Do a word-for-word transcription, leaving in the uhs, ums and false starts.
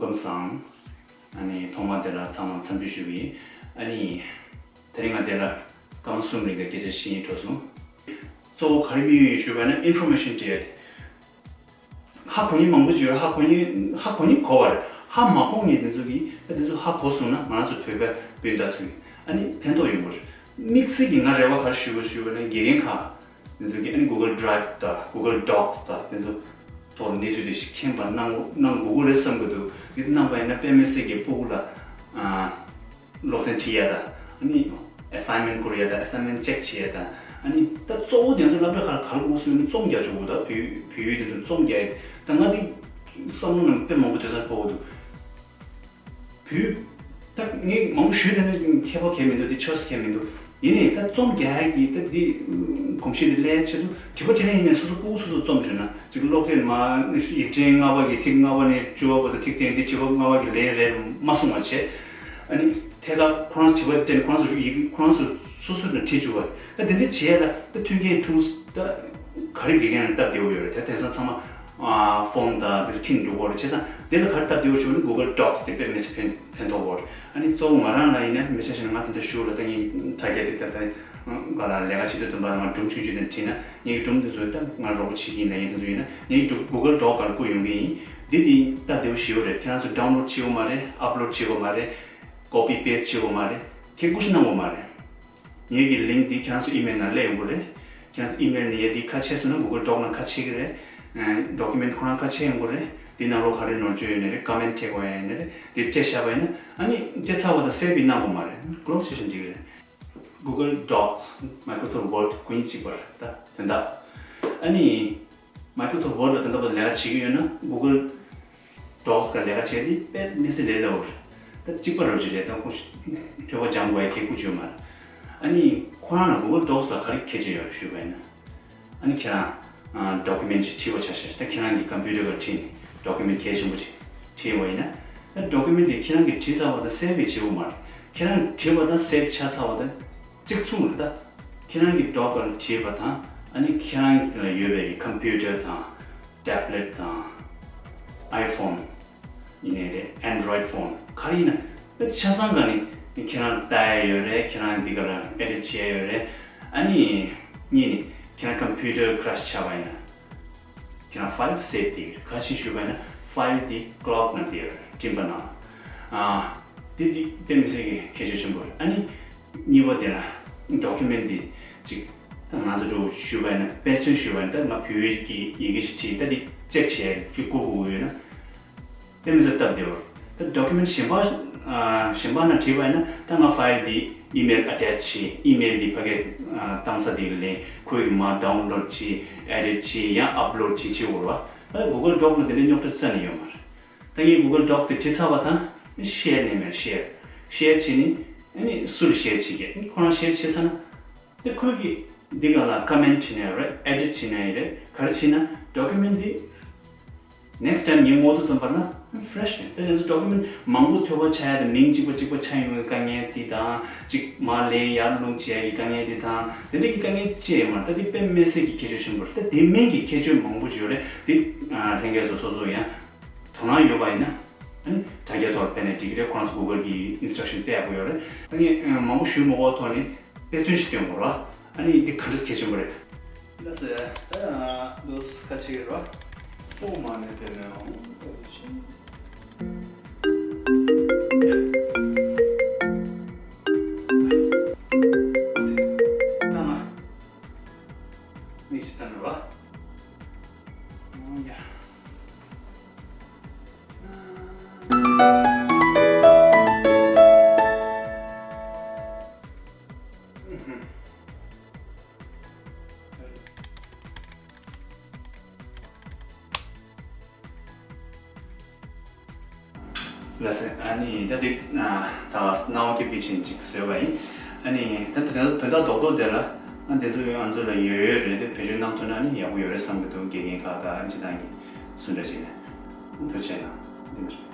སྐུ་ཁམས་བཟང་། ཨ་ནི་ཐོག་མར་དེ་ལ་ཚང་མར་འཚམས་འདྲི་ཞུ་གི་ཡིན། ཨ་ནི་དེ་རིང་ང་དེ་ལ་སྐར་མ་གསུམ་རིང་གི་སྐད་ཆ་བཤད་སྙིང་བྲོ་སོང་། གཙོ་བོ་ག་རེ་དམིགས་ཡུལ་ཞུས་པ་ན་ཨིན་ཕོར་མེ་ཤན་སྤྲད་ཡ་དེ། ཧ་གོ་མཁན་མང་པོ་ཅིག་ཡོད། ཧ་གོ་མཁན་ཧ་གོ་མཁན་གོ་བ་རེད། ཧ་མ་གོ་མཁན་དེ་ཚོ་གིས་ད་དེ་ཚོ་ཧ་གོ་སོང་ན་ང་རང་ཚོ་བོད་པ་སྤུན་ཟླ་ཚོ་གིས་ཨ་ནི་ཕན་ཐོགས་ཡོང་གི་རེད། དམིགས་བསལ་གྱིས་ང་རེ་བ་ག་རེ་ཞུ་དགོས་ཞུས་པ་ན་དགེ་རྒན་ཁག་དེ་ཚོ་གིས་ཨ་ནི་Google Drive་དང་Google Docs་དང་དེ་ཚོ་ཐོག་གནས་ཚུལ་དེ་ཞིག་མཁྱེན་པ་གནང་གནང་དགོས་ཀྱི་རེད་བསམ་གྱི་འདུག་འདི་གནང་པ་ཡིན་ན་དཔེ་མི་སྲིད་ཀྱི་སྤུ་གུ་ལ་ཨ། སློབ་ཚན་ཁྲིད་ཡ་དང་། ཨ་ནི་assignment་བསྐུར་ཡ་དང་assignment check་བྱེད་ཡ་དང་། ཨ་ནི་ད་གཙོ་བོ་དེ་ཚོ་སློབ་གྲྭ་ཁག་ག་རེ་དགོས་སུ་ཡིན་རྩོམ་རྒྱག་ཆོག་གི་འདུག་བོད་བོད་ཡིག་དེ་ཚོ་རྩོམ་རྒྱག་ཡ་ད་ང་འདི་བསམ་བློ་ནང་དཔེ་མང་པོ་དེ་ཚོ་ཕོག་གི་འདུག་བོད་ད་ངས་མང་པོ་ཞུས་དེ་ནི་ཁྱད་པར་གང་ཡང་མི་འདུག་འདི་ཆོས་སུ་གང་ཡང་མི་འདུག་ཡིན་ནའི་ད་རྩོམ་རྒྱག་ཡ་གི་ད་འདི་གོམས་གཤིས་དེ་སླེབས་ཆེད་དུ་དྲི་བ་དྲིས་ལན་ཡིན་ནའི་སོ་སོ་སྤུ་གུ་སོ་སོ་རྩོམ་བྱུང་ན་ཅིག་ཀློག་དེབ་མ་ཡིག་ཕྲེང་ལྔ་པ་གི་ཐིག་ལྔ་པ་ནས་བཅུ་པ་བར་དུ་ཐིག་དེ་འདི་དྲི་བ་ལྔ་པ་གི་ལན་རེད་མ་གསུང་བ་བྱས། ཨ་ནི་ཐད་ཀར་ཁོ་རང་བྱིས་པ་དེ་སྤྲད་ནས་ཁོ་རང་ཚོ་ཡིག་ཁོ་རང་ཚོ་སོ་སོ་ནས་བྲིས་བཅུག་པ། ད་དེ་འདྲ་བྱས་ལ་ད་མཐུན་རྐྱེན་འཁྲུངས། ད་ག་རེ་དགེ་རྒན་ལ་སྟབས་བདེ་བོ་ཡོད་རེད། ད་དེང་སང་ཚང་མ་ཨ་ཕོན་དང་དེ་ཚོ་ཁྱེར་འགྲོ་གི་རེད། བྱས་ཙང་དེ་ལ་ག་རེ་སྟབས་བདེ་བོ་ཞུ་བ་ནི་Google Docs་དེ་དཔེ་མི་སྲིད་ཕན་ཕན་ཐོགས་ཡོད་རེད། ཨ་ནི་གཙོ་བོ་ང་རང་ལ་ཡིན་ན་མི་ཆ་བཞག་ན་ང་དེ་འདྲ་ཞུ་ལ་ད་ངས་དྲ་རྒྱ་དེ་ད་ལྟ་ག་ལ་ལས་ཀ་བྱེད་དུས་ཙམ་པ་ལ་ང་སྒྲུང་ཆུང་ཆུང་དེ་བྲིས་ན་ངའི་སྒྲུང་དེ་ཚོ་ད་ང་རོགས་པ་བྱེད་ཀྱི་ཡིན། ལས་ངན་དེ་ཚོ་ཡིན་ན་ངའི་སྒྲུང་Google Doc་སྒང་བསྐུར་ཡོང་གི་ཡིན། འདི་དེ་སྟབས་བདེ་བོ་ཞེ་པོ་རེད། ཁྱེད་རང་ཚོ་download་བྱེད་དགོས་མ་རེད། upload་བྱེད་དགོས་མ་རེད། copy paste་བྱེད་དགོས་མ་རེད། ཁྱེད་སྐུ་མཁྱེན་གནང་དགོས་མ་རེད། ངེད་ཀྱི་link་འདི་ཁྱེད་རང་ཚོ་email་ནང་སླེབས་ཡོང་གི་རེད། ཁྱེད་རང་ཚོ་email་ནས་ཡ་འདི་ཁ་ཕྱེ་སོང་ན་Google Doc་ནང་ཁ་ཕྱེ་གི་རེད། ཨ་document་ཁོ་རང་ཁ་ཕྱེ་ཡོང་གི་རེད། འདི་ནང་ལོགས་ག་རེ་ནོར་བཅོས་ཡོད་ནི་རེད། comment་བྱེད་དགོས་ཡ་ཡོད་ནི་རེད། འདི་བཅད་བཞག་པ་ཡིན་ན་ཨ་ནི་བཅད་ཚར་བ་དང་save་ཡི་གནང་དགོས་མ་རེད། close་བྱས་ཤིང་འགྲིག་གི་རེད། Google Docs Microsoft Word་ཁོ་གཉིས་གཅིག་པ་རེད། ད་དོན་དག་ཨ་ནི་Microsoft Word་ལ་དོན་དག་པ་ལས་ཀ་བྱེད་ཀྱི་ཡོད་ན་Google Docs་ག་ལས་ཀ་བྱས་ཏེ་དཔེ་མི་སྲིད་ལས་སླ་པོ་རེད། ད་གཅིག་པ་རོ་ཅིག་རེད། ད་ཁོ་ཐོས་པ་སྦྱང་དགོས་ཡ་གལ་ཁུ་ཆོད་མ་རེད། ཨ་ནི་ཁོ་རང་ལ་Google Docs་ལ་ག་རེ་ཁྱད་ཆོས་ཡོད་ཞུས་པ་ཡིན་ན། ཨ་ནི་ཁྱེད་རང་document་ཅིག་བྲིས་པ་ཆ་བཞག་ད་ཁྱེད་རང་གི་computer་ག་བྲིས་ནས་document་གལ་ཆེན་པོ་ཅིག་བྲིས་པ་ཡིན་ན། ད་document་དེ་ཁྱེད་རང་གིས་བྲིས་ཚར་བ་དང་save་བྱེད་དགོས་མ་རེད། ཁྱེད་རང་བྲིས་པ་དང་save་ཆགས་ཚར་བ་དང་གཅིག་མཚུངས་རེད། ད་ཁྱེད་རང་གི་Doc་ལ་བྲིས་པ་དང་ཨ་ནི་ཁྱེད་རང་ལ་ཡོད་པའི་computer་དང་tablet་དང་iPhone་ཡིན་ནའི་རེད། Android phone་ག་རེ་ཡིན་ན་ད་ཆ་ཚང་ག་ནས་ཁྱེད་རང་ལྟ་ཡ་ཡོད་རེད། ཁྱེད་རང་འདི་ག་ལ་edit་བྱེད་ཡ་ཡོད་རེད། ཨ་ནི་གཉིས་ནས་ཁྱེད་རང་computer crash་ཆགས་པ་ཡིན་ན། ཁྱེད་རང་file་save་བསྡད་ཡོད་རེད། ག་ཞིག་ཞུས་པ་ཡིན་ན་file་འདི་cloud་ནང་བསྡད་ཡོད་རེད། སྤྲིན་པ་ནང་། ཨ་འདི་འདི་དཔེ་མི་སྲིད་ཀྱི་ཁྱད་ཆོས་ཆེན་པོ་རེད། ཨ་ནི་གཉིས་པ་དེ་ལ་document་འདི་ཅིག་ད་ང་ཚོ་འགྲོ་ཞུས་པ་ཡིན་ན་དཔེ་མཚོན་ཞུས་པ་ཡིན་ན་ད་ང་བོད་ཡིག་གི་ཡི་གེ་ཞིག་བྲིས་ད་འདི་check་བྱས་ཀྱི་བསྐུར་དགོས་ཡོད་ན། དེ་མི་ཚོ་སྟབས་བདེ་བོར། ད་document་གཞན་པ་ཨ་གཞན་པ་ནང་བྲིས་པ་ཡིན་ན་ད་ང་file་འདི་email་attach་བྱེད། email་འདི་ཕ་གི་ཨ་བཏང་ས་འདི་ལ་ལེན། ཁོས་མར་download་བྱེད། edit་བྱེད། ཡང་upload་བྱེད་བྱེད་དགོས་རེད་བ། ད་Google Doc་ནང་དེ་འདྲའི་རྙོག་དྲ་རྩ་ནས་ཡོད་མ་རེད། ད་ངས་Google Doc་དེ་བྲིས་ཚར་བ་དང་share་ནས་མེད། share share་བྱེད་ནི་ཨ་ནི་སུ་ལ་share་བྱེད་ཀྱི། ཁོ་རང་share་བྱེད་ཚར་ན། དེ་ཁོས་ཀྱིས་འདི་ག་ལ་comment་བྱེད་ནའི་རེད། edit་བྱེད་ནའི་རེད། ག་རེ་བྱེད་ན་document་འདི་next time་ངས་ངོ་ཐུག་ཙམ་པ་ན་fresh་རེད། དེ་ནས་document་མང་པོ་ཐོས་པ་ཆགས་ཡ་དང་མིང་གཅིག་པ་གཅིག་པ་ཆགས་ཡོང་བའི་དཀའ་ངལ་འདི་དང་གཅིག་མར་ལེན་ཡར་བླུག་བྱེད་ཡ་གི་དཀའ་ངལ་འདི་དང་དེ་འདྲ་གི་དཀའ་ངལ་ཅི་ཡང་མ་རེད། ད་འདི་དཔེ་མི་སྲིད་ཀྱི་ཁྱད་ཆོས་ཆེན་པོ་རེད། ད་འདི་མིན་གྱི་ཁྱད་ཆོས་མང་པོ་ཅིག་ཡོད་རེད། འདི་ལྷན་རྒྱས་ཚོ་སོ་སོ་ཡང་དོ་སྣང་ཡོད་པ་ཡིན་ན། ཨ་ནི་དྲ་རྒྱ་ཐོག་ལ་ཕེབས་ནས་འགྲིག་གི་རེད། ཁོ་རང་ཚོ་Google་གི་instruction་སྤྲད་ཡག་པོ་ཡོད་རེད། ད་ངས་མང་པོ་ཞུ་མ་དགོས་ཐོག་ནས་དཔེ་མཚོན་ཞིག་སྟོན་དགོས་རེད་བ། ཨ་ནི་འདི་ག་འདྲ་གལ་ཆེན་པོ་རེད། ལགས་སོ། ད་འདུག་ཁ་ཕྱེ་རེད་བ། ཨོ་མ་ནས་དེ་ནས་འོང་། ད་ང་མིག་ཅིག་བལྟ་ནོར་བ། ཨོ་ཡ། ལགས་སེ། ཨ་ནི་ད་འདི་ད་སྣང་བ་སྐྱིད་པོ་ཅན་ཅིག་བཟོས་པ་ཡིན། ཨ་ནི་ད་དོན་དག་དོན་དག་རྡོག་རྡོག་དེ་ལ་ཨ་འདི་ཚོ་ང་ཚོ་ལ་ཡོད་ཡོད་རེད་དེ་བེད་སྤྱོད་གནང་ཐུབ་ན་ནི་ཡག་པོ་ཡོད་རེད་བསམ་གྱི་འདུག་དགེ་རྒན་ཁག་དང་སྤྱི་བཏང་གི་སུ་འདྲ་ཅིག་ནས་ཐུགས་རྗེ་གནང་། འདི་མ་རེད།